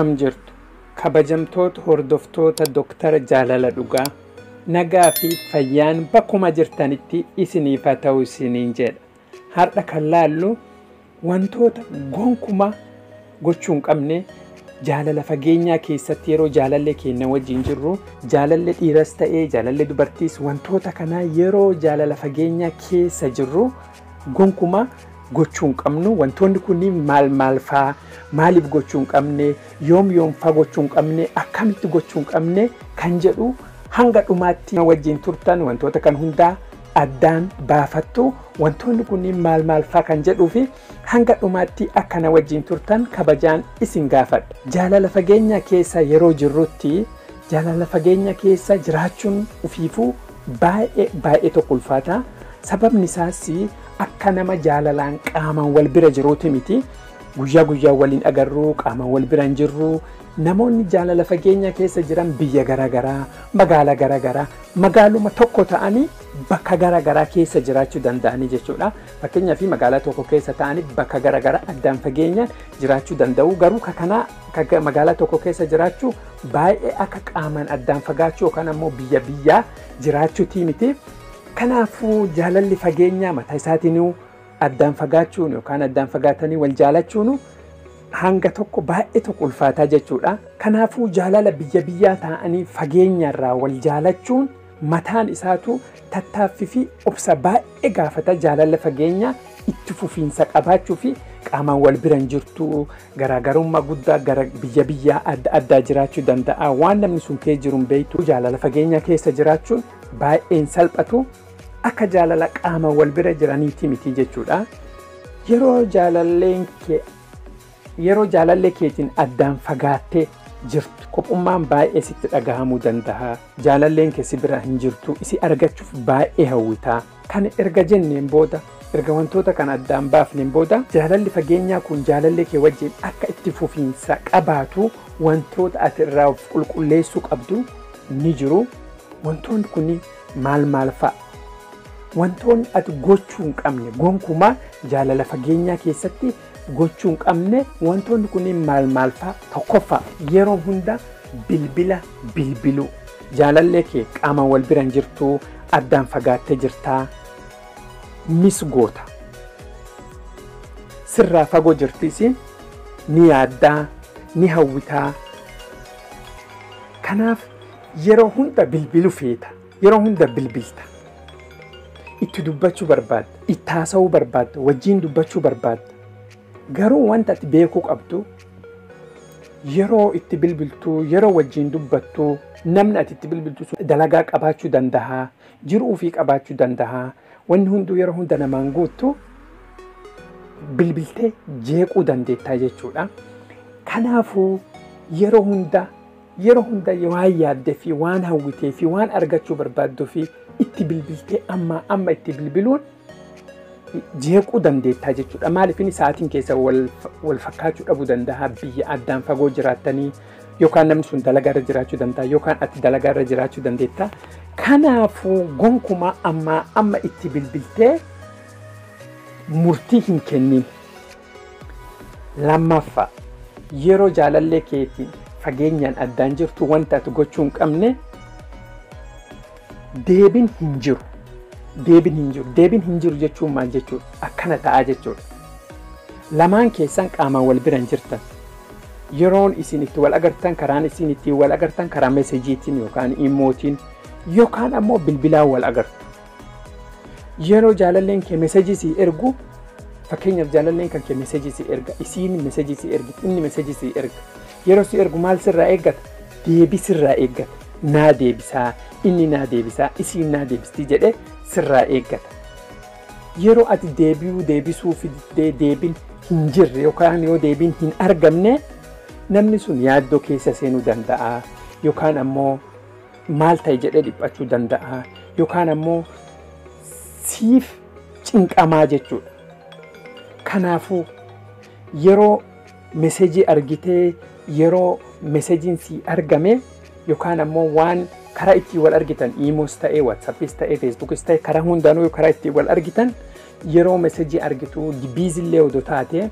Akkam jirtu kabajamtoota hordoftoota Dooktara Jaalala Dhugaa, nagaa fi fayyaan bakkuma jirtanitti isiniif haa ta'u isiniin jedha. Har'a kan laallu wantoota gonkumaa gochuu hin qabne jaalala fageenyaa keessatti yeroo jaalallee keenya wajjin jirru, jaalallee dhiiras ta'ee jaalallee dubartiis, wantoota kanaa yeroo jaalala fageenyaa keessa jirru gonkumaa gochuu hin qabnu. Wantoonni kunniin maal maal faa, maaliif gochuu hin qabne, yoom yoom faa gochuu hin qabne, akkamitti gochuu hin qabne kan jedhu hanga dhumaatti wajjin turtan wantoota kan hundaa addaan baafattu. Wantoonni kunniin maal maal faa kan jedhuu fi hanga dhumaatti akkana wajjin turtan kabajaan isin gaafadha. Jaalala fageenya keessa yeroo jirrutti jaalala fageenya keessa jiraachuun ufiifuu baay'ee baay'ee tokko ulfaata. Sababni isaas akka nama jaalalaan qaamaan wal bira jiruuti miti. Guyyaa guyyaa waliin agarru, qaamaan wal bira hin jirru. Namoonni jaalala fageenya keessa jiran biyya garaagaraa, magaalaa garaagaraa, magaaluma tokko ta'anii bakka garaagaraa keessa jiraachuu danda'anii jechuudha. Fakkeenyaaf magaalaa tokko keessa ta'anii bakka garaagaraa addaan fageenyaan jiraachuu danda'u. Garuu kanaa magaalaa tokko keessa jiraachuu baay'ee akka qaamaan addaan fagaachuu yookaan ammoo biyya biyyaa jiraachuutii miti. Kanaafuu jaalalli fageenyaa mataa isaatiin addaan fagaachuun yookaan addaan fagaatanii wal jaalachuun hanga tokko baay'ee tokko ulfaataa jechuudha. Kanaafuu jaalala biyya biyyaa ta'anii fageenyarraa wal jaalachuun mataan isaatu tattaaffii fi obsa baay'ee gaafata. Jaalala fageenyaa itti fufiinsa qabaachuu fi qaamaan wal bira hin jirtu, garaagarummaa guddaa gara biyya biyyaa adda addaa jiraachuu danda'a. Waan namni sun kee jiru hin beektu. Jaalala fageenyaa keessa jiraachuun baay'een salphatu, akka jaalala qaama wal bira jiraniiti miti jechuudha. Yeroo jaalallee keetiin addaan fagaattee jirtu kophummaan baay'ee sitti dhagahamuu danda'a. Jaalalleen kee si bira hin jirtu, isi argachuuf baay'ee hawwitaa. Kana erga jenneen booda, erga wantoota kana addaan baafneen booda, jaalalli fageenyaa kun jaalallee kee wajjin akka itti fufiinsa qabaatu wantoota ati irraa of qulqulleessuu qabdu ni jiru. Wantoonni kun maal maal fa'a? Wantoonni ati gochuu hin qabne, gonkumaa jaalala fageenyaa keessatti gochuu hin qabne, wantoonni kunniin maal maal fa'a? Tokkoffaa, yeroo hunda bilbila bilbiluu. Jaalallee kee qaamaan wal bira hin jirtu, addaan fagaattee jirtaa, mis goota. Sirraa fagoo jirtis, ni yaaddaa, ni hawwitaa. Kanaaf yeroo hunda bilbiluu feeta, yeroo hunda bilbilta. Itti dubbachuu barbaadda, itti haasa'uu barbaadda, wajjin dubbachuu barbaadda. Garuu wanta ati beekuu qabdu, yeroo itti bilbiltu, yeroo wajjin dubbattu, namni ati itti bilbiltu sun dalagaa qabaachuu danda'a, jiruu ofii qabaachuu danda'a. Wanni hunduu yeroo hunda namaan guuttu, bilbiltee jeequu dandeettaa jechuudha. Kanaafuu yeroo hunda waan yaaddee fi waan hawwitee fi waan argachuu barbaadduu fi itti bilbiltee amma amma itti bilbiluun jeequu dandeettaa jechuudha. Maaliif inni sa'aatiin keessa wal fakkaachuu dhabuu danda'a, biyya addaan fagoo jiraattanii yookaan namni sun dalagaa irra jiraachuu danda'a yookaan ati dalagaa irra jiraachuu dandeetta. Kanaafuu gonkumaa ammaa amma itti bilbiltee murtii hin kennin. Lammaffaa, yeroo jaalallee keetiin fageenyaan addaan jirtu wanta ati gochuu hin qabne, deebiin hin jiru. Deebiin hin jiru. Deebiin hin jiru jechuun maal jechuudha? Akkana ta'aa jechuudha. Lamaan keessan qaamaan wal bira hin jirtan. Yeroon isin itti wal agartan, karaan isin ittiin wal agartan karaa meesejiitiin yookaan imootiin yookaan ammoo bilbilaan wal agartu. Yeroo jaalalleen kee meesejii si ergu, fakkeenyaaf jaalalleen kan kee meesejii si erga, isiin meesejii si ergiti, inni meesejii si erga. Yeroo si ergu maal sirraa eeggata? Deebii sirraa eeggata. Naa deebisaa, inni naa deebisaa, isiin naa deebistii jedhee sirraa eeggata. Yeroo ati deebi'uu deebisuu fiddee deebiin hin jirre yookaan yoo deebiin hin argamne, namni sun yaaddoo keessa seenuu danda'a yookaan ammoo maal ta'e jedhee dhiphachuu danda'a yookaan ammoo siif cinqamaa jechuudha. Kanaafuu yeroo meesejii argitee, yeroo meesejiin si argame yookaan ammoo waan karaa ittiin wal argitan, iimoos ta'ee, WhatsAppis ta'ee, Facebookis ta'ee, karaa hundaanuu karaa ittiin wal argitan, yeroo meesejii argitu busyllee odoo taate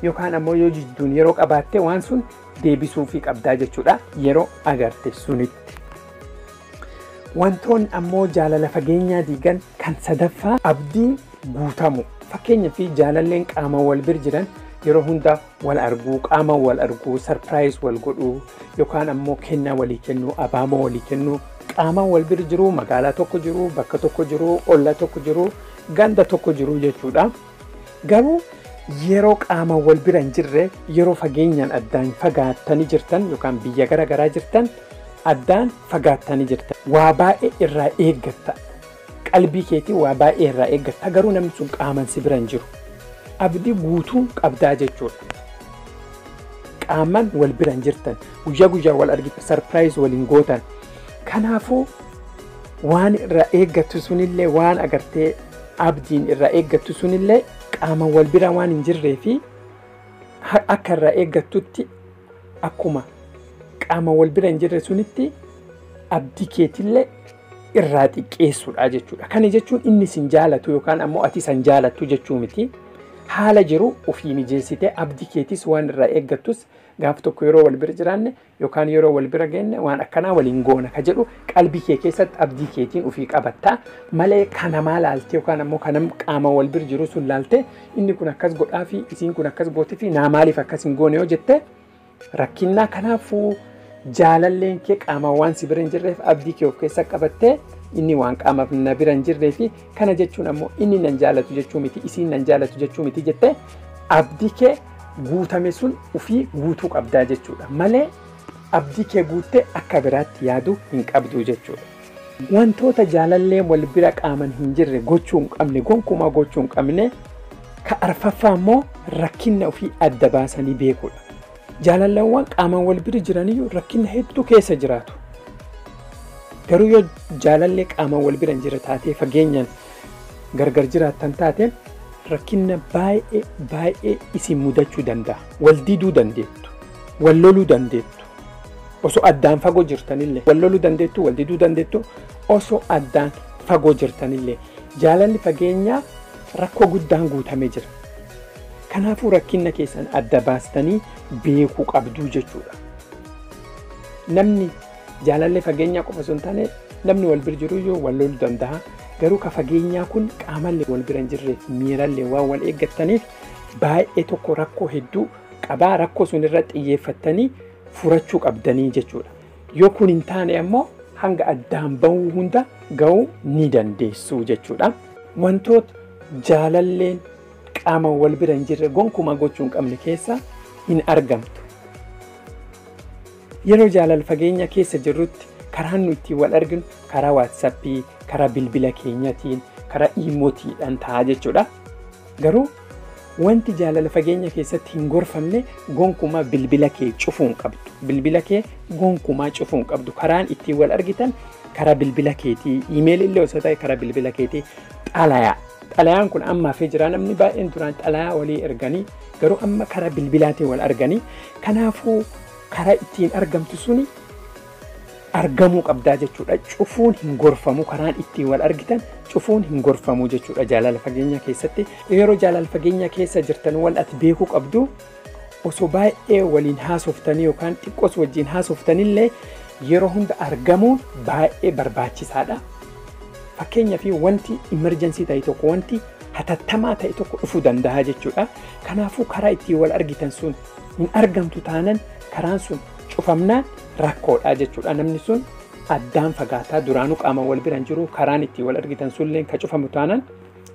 Yookaan ammoo yoo jidduun yeroo qabaatte waan sun deebisuufii qabdaa jechuudha yeroo agarte sunitti. Wantoonni ammoo jaalala fageenyaa diigan kan sadaffaa abdiin guutamu. Fakkeenyaaf jaalalleen qaama wal bira jiran yeroo hunda wal arguu, qaama wal arguu, sarpiraayiz wal godhuu yookaan ammoo kennaa walii kennuu, abaamoo walii kennuu, qaama wal bira jiru, magaalaa tokko jiru, bakka tokko jiru, olla tokko jiru, ganda tokko jiru jechuudha. Garuu yeroo qaama wal bira hin jirre, yeroo fageenyaan addaan fagaattanii jirtan yookaan biyya gara garaa jirtan addaan fagaattanii jirtan waa baay'ee irraa eeggatta. Qalbii keetii waa baay'ee irraa eeggatta, garuu namni sun qaaman si bira hin jiru. Abdii guutuu qabdaa jechuudha. Qaaman wal bira hin jirtan, guyyaa guyyaa wal argitan, sarpiraayiz waliin gootan. Kanaafuu waan irraa eeggattu sunillee, waan agartee abdiin irraa eeggattu sunillee qaama wal bira waan hin jirree fi akka irraa eeggattutti akkuma qaama wal bira hin jirre sunitti abdii keetillee irraa xiqqeessuudha jechuudha. Kana jechuun inni sin jaalatu yookaan ammoo ati san jaalattu jechuu miti. Haala jiru ofii mijeessitee abdii keetis waan irraa eeggattus gaaf tokko yeroo wal bira jiraanne yookaan yeroo wal bira geenne waan akkanaa waliin goona ka jedhu qalbii kee keessatti abdii keetiin ofii qabattaa malee kanamaa laaltee yookaan ammoo kanam qaama wal bira jiru sun laaltee inni kun akkas godhaa fi isiin kun akkas gootii fi naa maaliif akkas hin goone yoo jette rakkinnaa. Kanaafuu jaalalleen kee qaama waan si bira hin jirreef abdii kee of keessa qabattee inni waan qaamaaf na bira hin jirree fi kana jechuun ammoo inni nan jaalatu jechuu miti, isiin nan jaalatu jechuu miti jettee abdii kee guutame sun ofii guutuu qabdaa jechuudha malee abdii kee guuttee akka biraatti yaaduu hin qabdu jechuudha. Wantoota jaalallee wal bira qaaman hin jirre gochuu hin qabne, gonkumaa gochuu hin qabne, ka arfaffaa immoo rakkinna ofii adda baasanii beekuudha. Jaalalleewwan qaaman wal bira jiraniyyuu rakkina hedduu keessa jiraatu. Garuu yoo jaalallee qaaman wal bira hin jirre taatee fageenyaan gargar jiraattan taate rakkina baay'ee baay'ee isin mudachuu danda'a. Wal diduu dandeettu, wal loluu dandeettu. Osoo addaan fagoo jirtanillee wal loluu dandeettu, wal diduu dandeettu osoo addaan fagoo jirtanillee. Jaalalli fageenyaa rakkoo guddaan guutamee jira. Kanaafuu rakkina keessan adda baastanii beekuu qabduu jechuudha. Namni jaalallee fageenyaa qofa osoo hin taane namni wal bira jiru iyyuu wal loluu danda'a. Garuu ka fageenyaa kun qaamallee wal bira hin jirreef miirallee waan wal eeggattaniif baay'ee tokko rakkoo hedduu qabaa, rakkoo sun irra xiyyeeffattanii furachuu qabdanii jechuudha. Yoo kun hin taane ammoo hanga addaan bahuu hunda ga'uu ni dandeessu jechuudha. Wantoota jaalalleen qaama wal bira hin jirre gonkumaa gochuu hin qabne keessa hin argamtu. Yeroo jaalala fageenya keessa jirrutti karaan nu ittiin wal arginu karaa waatsaappii, karaa bilbila keenyatiin, karaa iimootiidhaan ta'a jechuudha. Garuu wanti jaalala fageenya keessatti hin gorfamne gonkumaa bilbila kee cufuu hin qabdu. Bilbila kee gonkumaa cufuu hin qabdu. Karaan ittiin wal argitan karaa bilbila keetii, iimeelii illee osoo ta'e karaa bilbila keetii, xalayaa. Xalayaan kun amma hafee jira, namni baay'een duraan xalayaa walii erganii, garuu amma karaa bilbilaatiin wal arganii. Kanaafuu karaa ittiin argamtu suni argamuu qabdaa jechuudha. Cufuun hin gorfamu, karaan ittiin wal argitan cufuun hin gorfamu jechuudha jaalala fageenya keessatti. Yeroo jaalala fageenya keessa jirtan wal ati beekuu qabdu, osoo baay'ee waliin haasoftanii yookaan xiqqoos wajjin haasoftanillee yeroo hunda argamuun baay'ee barbaachisaadha. Fakkeenyaaf wanti emergency ta'e tokko, wanti hatattamaa ta'e tokko dhufuu danda'a jechuudha. Kanaafuu karaa ittiin wal argitan sun hin argamtu taanan, karaan sun cufamnaan rakkoodha jechuudha. Namni sun addaan fagaataa, duraanuu qaama wal bira hin jiru, karaan ittiin wal argitan sunillee ka cufamu taanan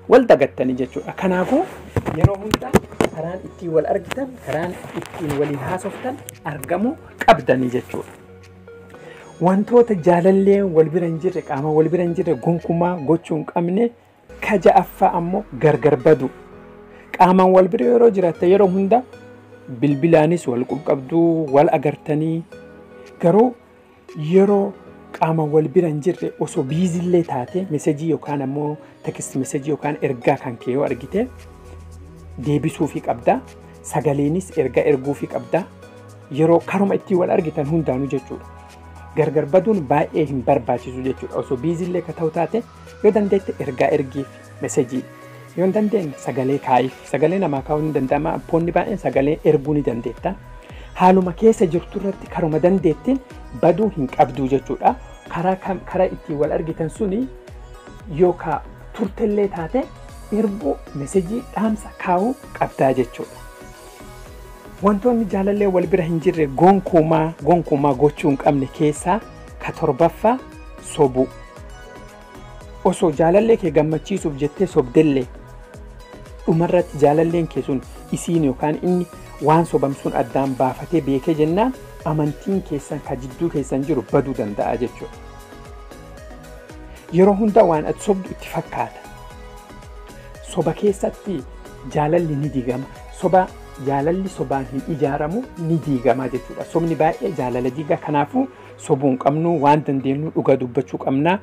wal dagattanii jechuudha. Kanaafuu yeroo hunda karaan ittiin wal argitan, karaan ittiin waliin haasoftan argamuu qabdanii jechuudha. Wantoota jaalallee wal bira hin jirre, qaama wal bira hin jirre gonkumaa gochuu hin qabne ka ja'affaa ammoo gargar badu. Qaamaan wal bira yeroo jiraatte yeroo hunda bilbilaanis wal qabduu, wal agartanii, garuu yeroo qaama wal bira hin jirre osoo biizillee taate mesejii yookaan ammoo text mesejii yookaan ergaa kan kee yoo argite deebisuufii qabda. Sagaleenis ergaa erguufii qabda. Yeroo karuma ittiin wal argitan hundaanuu jechuudha. Gargar baduun baay'ee hin barbaachisu jechuudha. Osoo biizillee ka ta'u taate yoo dandeette ergaa ergiif mesejii. Yoo hin dandeenye sagalee kaa'iif. Sagalee namaa kaa'uu ni danda'ama. Abboonni baay'een sagalee erguu ni dandeetta. Haaluma keessa jirtu irratti karuma dandeettiin baduu hin qabdu jechuudha. Karaa ittiin wal argitan suni yookaan turtellee taate erguu mesejii dhaamsa kaa'uu qabdaa jechuudha. Wantoonni jaalallee wal bira hin jirre gonkumaa gochuu hin qabne keessaa ka torbaffaa sobuu. Osoo jaalallee kee gammachiisuuf jettee sobdellee dhumarratti jaalalleen kee sun isiin yookaan inni waan sobamsuun addaan baafatee beekee jennaan amantiin keessan ka jidduu keessan jiru baduu danda'a jechuudha. Yeroo hunda waan ati sobdu itti fakkaata. Soba keessatti jaalalli ni diigama. Soba jaalalli sobaan hin ijaaramu ni diigama jechuudha. Sobni baay'ee jaalala diiga. Kanaafuu sobuu hin qabnu, waan dandeenyu dhuga dubbachuu qabna.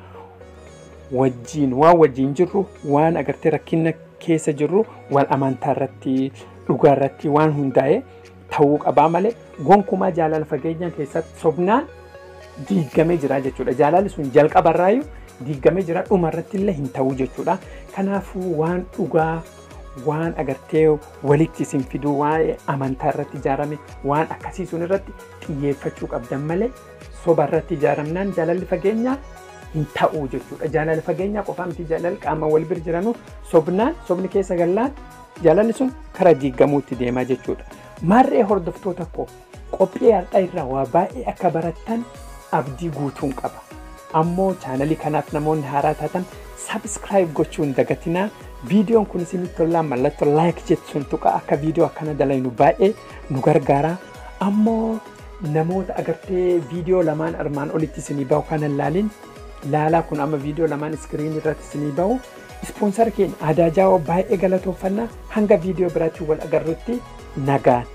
Wajjiin waan wajjiin jirru waan agartee rakkina keessa jirru wal amantaa irratti dhugaa irratti waan hundaa'e ta'uu qabaa malee gonkumaa jaalala fageenya keessatti sobnaan diigamee jira jechuudha. Jaalalli sun jalqabarraayyuu diigamee jira, dhumarratti illee hin ta'uu jechuudha. Kanaafuu waan dhugaa waan agartee walitti isin fiduu waa'ee amantaa irratti ijaarame waan akkasii sun irratti xiyyeeffachuu qabdan malee soba irratti ijaaramnaan jaalalli fageenyaa hin ta'uu jechuudha. Jaalala fageenyaa qofaa miti, jaalalli qaama wal bira jiranu sobnaan sobni keessa gallaan jaalalli sun karaa diigamuutti deemaa jechuudha. Maarree hordoftoota koo qophii har'aa irraa waa baay'ee akka barattan abdii guutuun qaba. Ammoo chaanalii kanaaf namoonni haaraa taatan subscribe gochuu hin dagatinaa. Viidiyoon kun isinitti tollaan mallattoo like jettu sun tuqa, akka viidiyoo akkana dalaynu baay'ee nu gargaara. Ammoo namoota agartee viidiyoo lamaan armaan olitti isinii bahu kana laalin laalaa, kun amma viidiyoo lamaan iskiriin irratti isinii bahu. Ispoonsar keenya Aadaa Jaawoo baay'ee galatoonfannaa. Hanga viidiyoo biraatti wal agarrutti nagaan.